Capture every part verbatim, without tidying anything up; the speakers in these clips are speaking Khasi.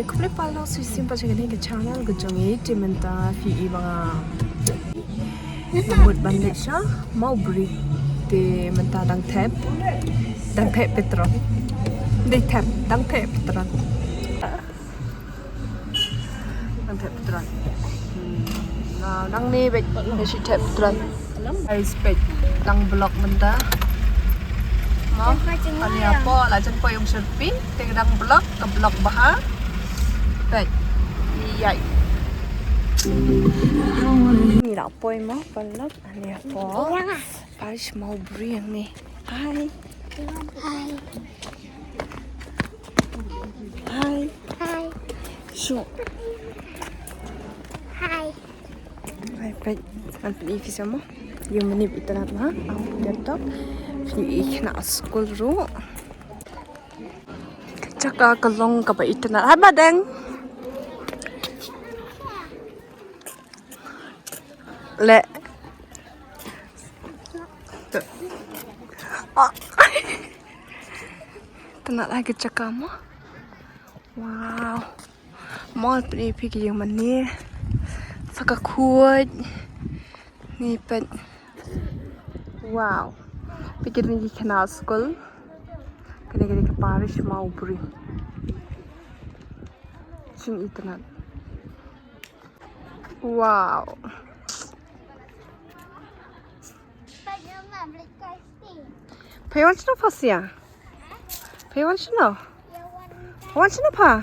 Khublei palo, sngewsih pat sha kane ka channel ka jong ngi. Te mynta phi i ba nga mut ban leit sha Mawbri. Te mynta dang thep, dang thep petrol. Dei thep, dang thep petrol. Dang thep petrol. Hmm. Nga dang ne bad ne shi thep petrol. Ai spek dang block mynta. Mo, ani apo la jan po yung serpin, te dang block, ka block bha. Pek. Iyai. Ni la poi mo, block, ani apo. Parish Mawbri yang ni. Hai. Hai. Hai. Hai. Shu. Hai. Hai, pek. Ngan pyni phi sha mo. Yung mani ba itynnad ma. Au, laptop. Phi i khynnah skul ruh. Jaka ka long kaba itynnad. Hai, Madeng. Le. Ah. Itynnad ha ka jaka mo. Wow. Mo, pyni phi ki yung mane. Sa ka khuid. Ni pet. Wow. Phi ki ring ki khynnah skul. Kane kane ka parish Mawbri. Jingitynnad. Wow. Phi wan shano pha sia? Phi wan shano? Wan shano pha?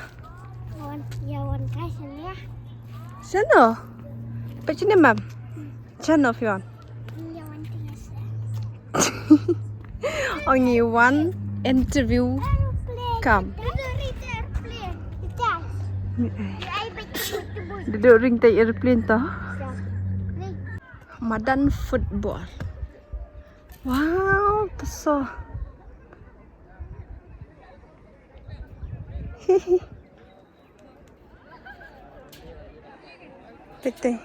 Shano? Phi shano mam? Shano phi wan? Only one interview kam. Duduk ring tai aeroplane to. Madan football. Wow, to so. Hihi. Pete.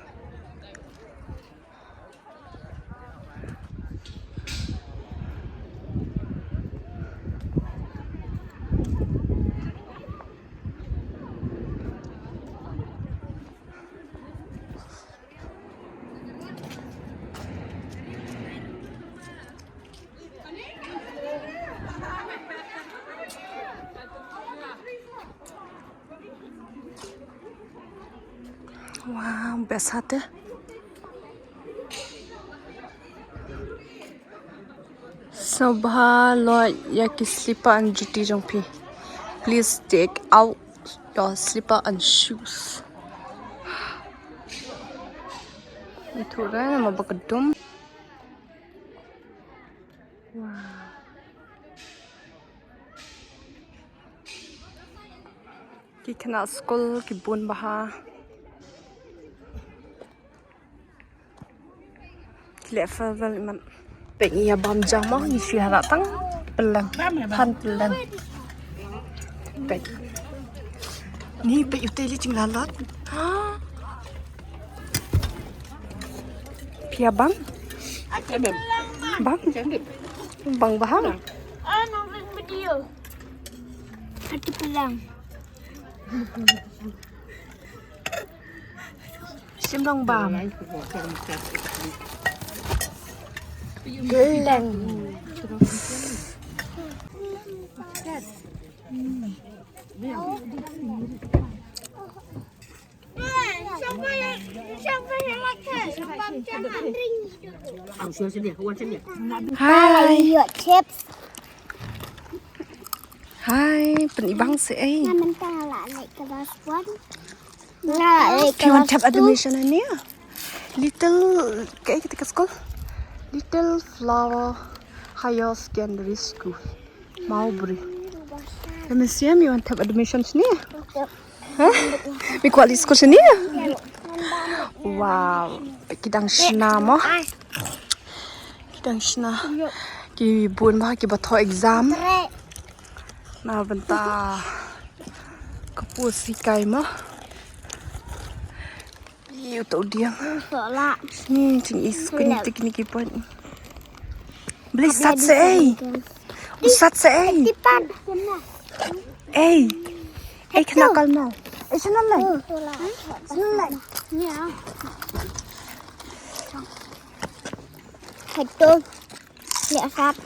Wow, best hat eh. Sngewbha lait ïa ki slipper and juti jong phi. Please take out your slipper and shoes. Ithuh re mo ba ka dum. Wow. Ki khynnah skul ki bun bha. Ki leh farewell imat. Peit ïa bam jam mo, ngi shu ïa rah tang pyllang. Phan pyllang. Peit. Ni peit ute li jinglalot. Phi ïa bam? Bam. Bam bha. Ati pyllang. Shim long bam. Pyllang. Hi. Hi, pynibang se ei. Phi wan thep admission hangne? Little, kaei kata ka skul? Little Flower Higher Secondary School. Mawbri. Ka museum ïa wan thep admission shane. Hah? Mi kwah leit skul shane. Wow. Ki dang shna mo. Ki dang shna. Ki bun bha kiba thoh exam. Na bynta ka post hikai mo. Ïa uto u dieng. Ni jingïasyllok kine ki point. Balei sat se ei? U sat se ei? Ei. Ei, kena kal mo. Ei, shnong lai. Shnong lai. Nia. Hatu. Nia sat.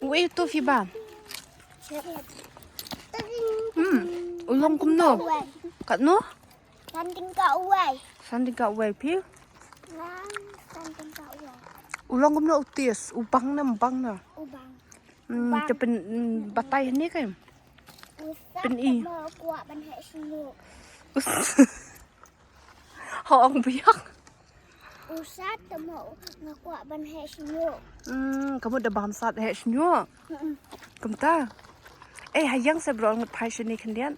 Wei tu fiba. Hmm. U long kumno? Katno? San tyngka uwei. San tyngka uwei phi? San tyngka uwei. U long kumno u tis? U bang ne, bang ne? U bang. Hmm, te pyn, hmm, batai hangne kan? U sat. Pyn i. Mo kwah ban heh shñiuh. Ho ong biang. U sat te mo nga kwah ban heh shñiuh. Hmm, ka mut da bam sat heh shñiuh. Kumta. Ei, ha ïeng se bro, ngut phai shane khyndiat.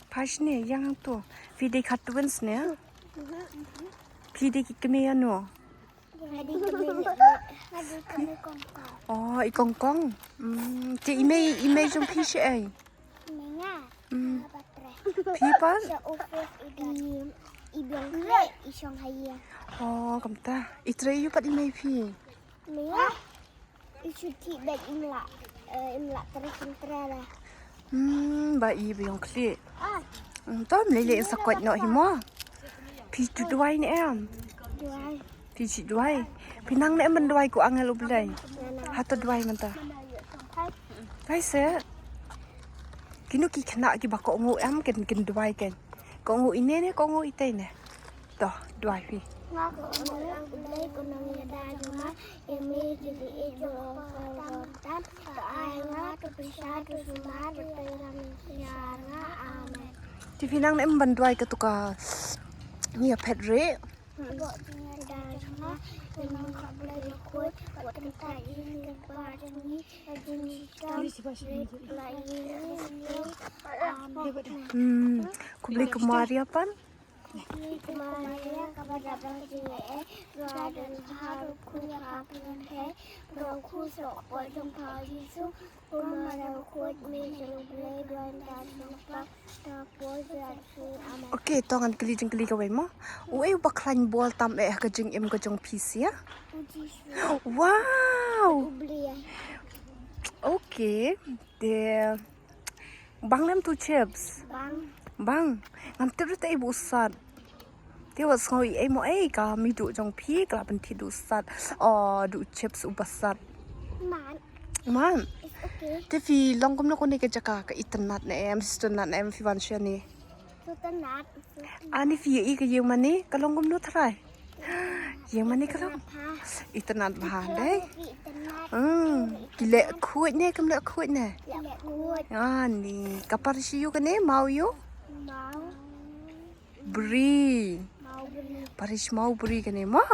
Phai shane ïeng tu. Phi dei ka twins ne? Phi dei ki kmie ïano? Hadi kami, hadi kami kongkong. Oh, i kongkong. Hmm, te i mei, i mei jong phi shaei? Menga. Hmm. Phi pat? Sha office i, i biang kre, i shong ha ïing. Oh, kumta. I trei ïu pat i mei phi? Menga. I shu ti bad im lah, eh, im lah trei kim trei la. Hmm, ba i biang kre. Ah. Hmm, to mlei lei sa koit noh hi mo. Phi tu duwai ne em? Duwai. Phi chi duwai. Phi nang ne em ban duwai ko angel U Blei. Hato duwai mynta. Hai se. Kino ki khynnah kiba kohnguh em kin, kin duwai ken. Kohnguh ine ne, kohnguh itei ne. To, duwai phi. Nga kohnguh ïa U Blei, ko nongïada jong nga, ïa me ki dei ïeit jong u Kpa jong tam, to ai nga, to pisa, to sumar, to tei ram ïa nga. Amen. Te phi nang ne em ban duwai kato ka ngi ïa phet re. Hmm, khublei ko Maria pan. Okay, to ngan kylli jingkylli kawei mo. Uei uba khlaiñ bol tam eh ha ka jingim ka jong phi sia? Wow. Okay. Te bang lem tu chips. Bang. Bang. Ngam tip ruh te ei bu sat. Te wat sngew ei mo ei ka mei duh jong phi ka la pynthih duh sat. Oh, duh chips uba sat. Man. Man. It's okay. Te phi long kumno kane ka jaka ka itynnat ne em, itynnat ne em phi wan shane? Itynnat. Ani phi ïa i ka ïing mane ka long kumno tharai? Ïing mane ka long. Itynnat bha dei. Hmm. Ki leh khuid ne, kim leh khuid ne? Leh khuid. Ani ka parish ïa u kane, Maw ïa u? Maw. Bri. Mawbri. Parish Mawbri kane mo.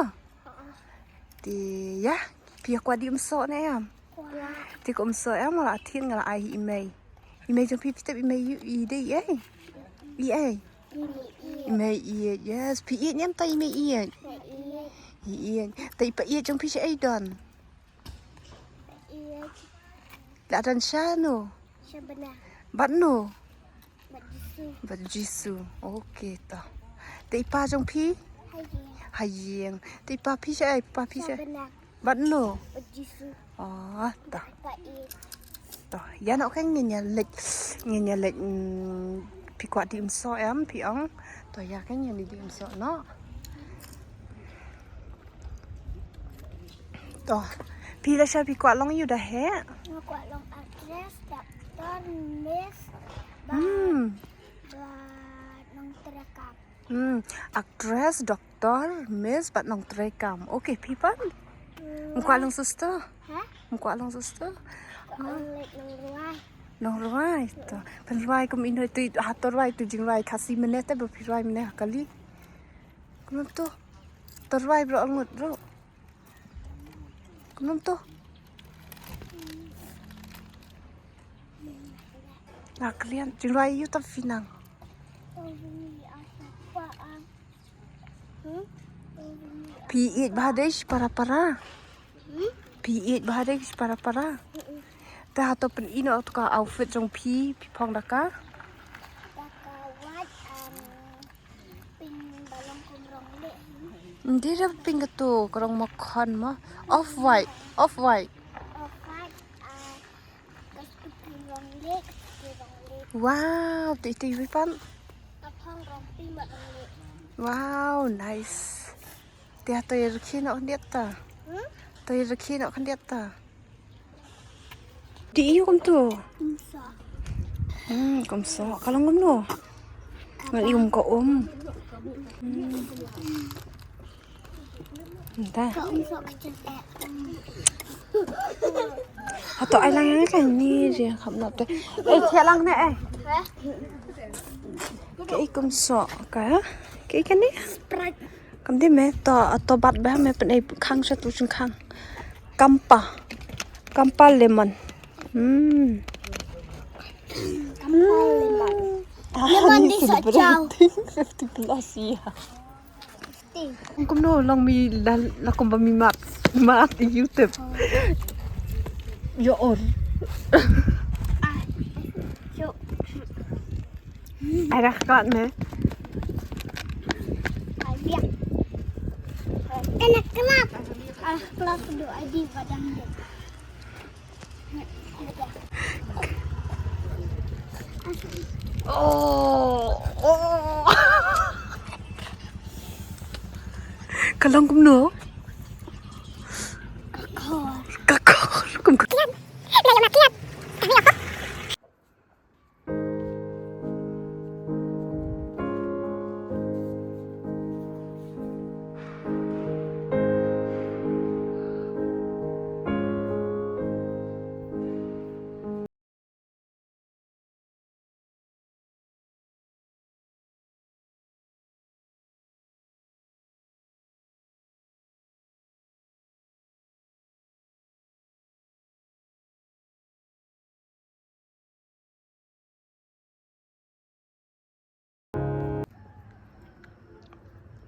Te ïa, phi ïa kwah dih umsoh ne em? Kwah. Te ko umsoh em, nga la thied nga la ai hi i mei. I mei jong phi, phi tip i mei i dei i ei? I ei? I mei i ei, yes. Phi ïeit ne em ta i mei i ei? I ei. Te i pa ïeit jong phi shaei don? La don shano? Sha bneng. Bad no? Bad Jisu. Bad Jisu. Okay to. Te i pa jong phi? Ha ïing. Ha ïing. Te i pa phi shaei? Pa phi shaei? Sha bneng. Bad no? Bad Jisu. Oh, to. Bad pa i. To, ïa noh kan ngin ïa leit, ngin ïa leit, mm, phi kwah dih umsoh em, phi ong. To, ïa kan ngin ïa dih umsoh noh. To, phi lashai phi kwah long ïa u da heh? Nga kwah long actress, doctor, miss, bad, hmm, bad nongtrei kam. Hmm, actress, doctor, miss, bad nongtrei kam. Okay, phi pat? Hmm. Ym kwah long sister? Ha? Ym kwah long sister? Kwah long nongrwai. Nongrwai, to. Pynrwai kum ino tu, hato rwai tu jingrwai Khasi mynne te ba phi rwai mynne ha kali. Kumno to? To rwai bro, ngut bro. Kumno to? Nga kren, jingrwai ïa u tam phi nang. Phi ïeit bha dei shi para para. Phi ïeit bha dei shi para para. Te hato pyni noh to ka outfit jong phi, phi phong da ka. Ym dei da pink, kato ka rong makhon mo. Off white, off white. Off white, ah, ka sku pink rong Wow, te te wi pan. Wow, nice. Te to yer khi no khyndiat ta. To yer khi no khyndiat ta. Te i kum tu. Hmm, kum so. Ka long kum no. Ngan i um ka um. Hmm. Nta. Ka um so ka chen eh. Hato ai lang ka ni je kham nap te. Eh, che lang ne eh. Ka i kum so ka. Ka i ka ni. Sprite. Kam dei me to, to bat ba me pynei khang sha tu jingkhang. Kampa. Kampa lemon. Hmm. Kampa lemon. Ah, lemon ni di sa celebrating fifty plus year. Kumno long mi la, la kumba mi mat, mat YouTube. Yo or. Ah, yo. Ai rak kat me. Ai biak. Kena kelap. Ah, kelap tu ai di padang dia. Oh, oh. Ka long kumno? Ka kor. Ka kor. Kum ka kiat. Lai ma kiat. Kami apa?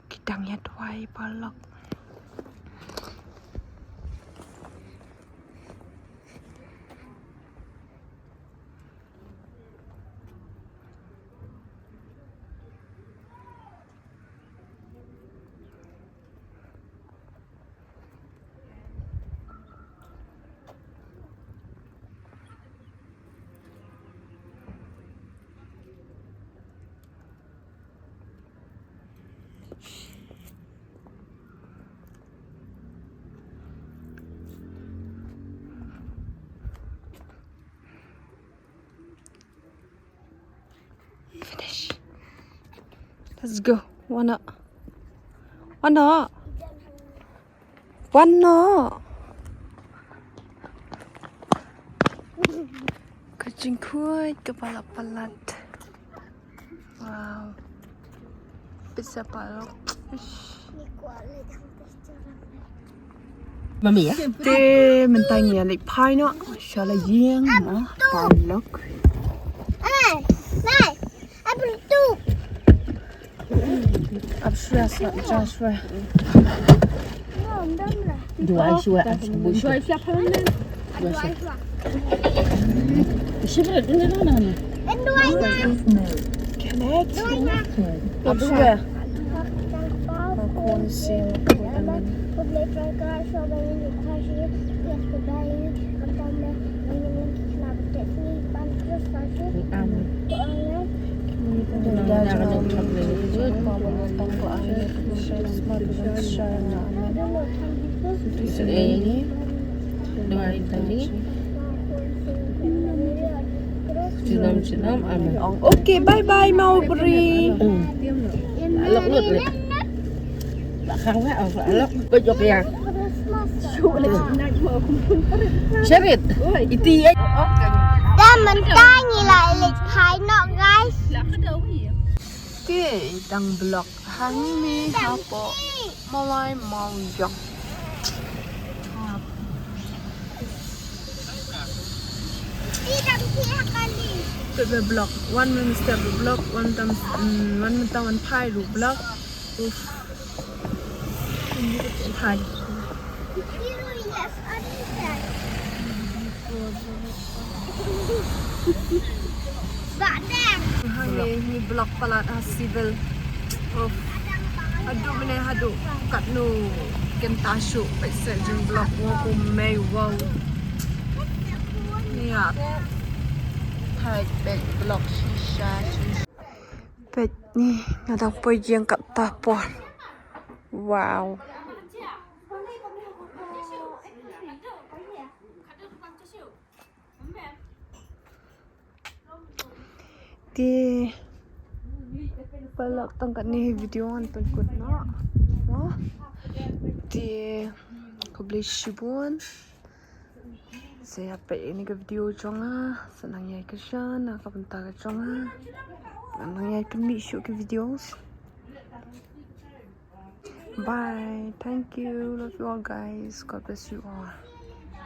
Ki dang ïa duwai paralok. Finish. Let's go. Wan noh. Wan noh. Wan noh. Ka jingkhuid kaba la palat. Wow. Pizza paralok. Ish. Mami ya? Te mynta ngi ïa leit phai noh sha la ïing noh paralok. Ai, ai, apa tu? Ap shuwa sa, ja shuwa. Duwai shuwa, ap shuwa. Duwai shuwa. Connect. Ap shuwa. Ma khun si, ma khun amen. Shalom, shalom, amen. Okay, bye bye, Mawbri. Alok lut leh. Ba khang ba, oh, alok. Ko jok ya. Sharit. Iti ya. Dah mynta ngi la leit phai noh, guys. Te dang block hangne hapoh Mawlai Mawiong. Te block, wan mynstep block, wan tam, mm, wan mynta wan phai ruh block. Uff. Phai. Hangne ngi block palat ha civil. Uff. Haduh mynne haduh katno kynta shuh peit seh jingblock, wow, kumne, wow. Ïa. Peit vlog shisha. Peit ni nga dang poi ïeng katta por. Wow. Te paralok tang katne video ngan pynkut noh. Te khublei shibun. Sa ïa peit ïa kane ka video jong nga, sa nang ïai kyrshan na ka bynta ka jong nga. Nang ïai pynmih shuh ki videos. Bye. Thank you. Love you all, guys. God bless you all.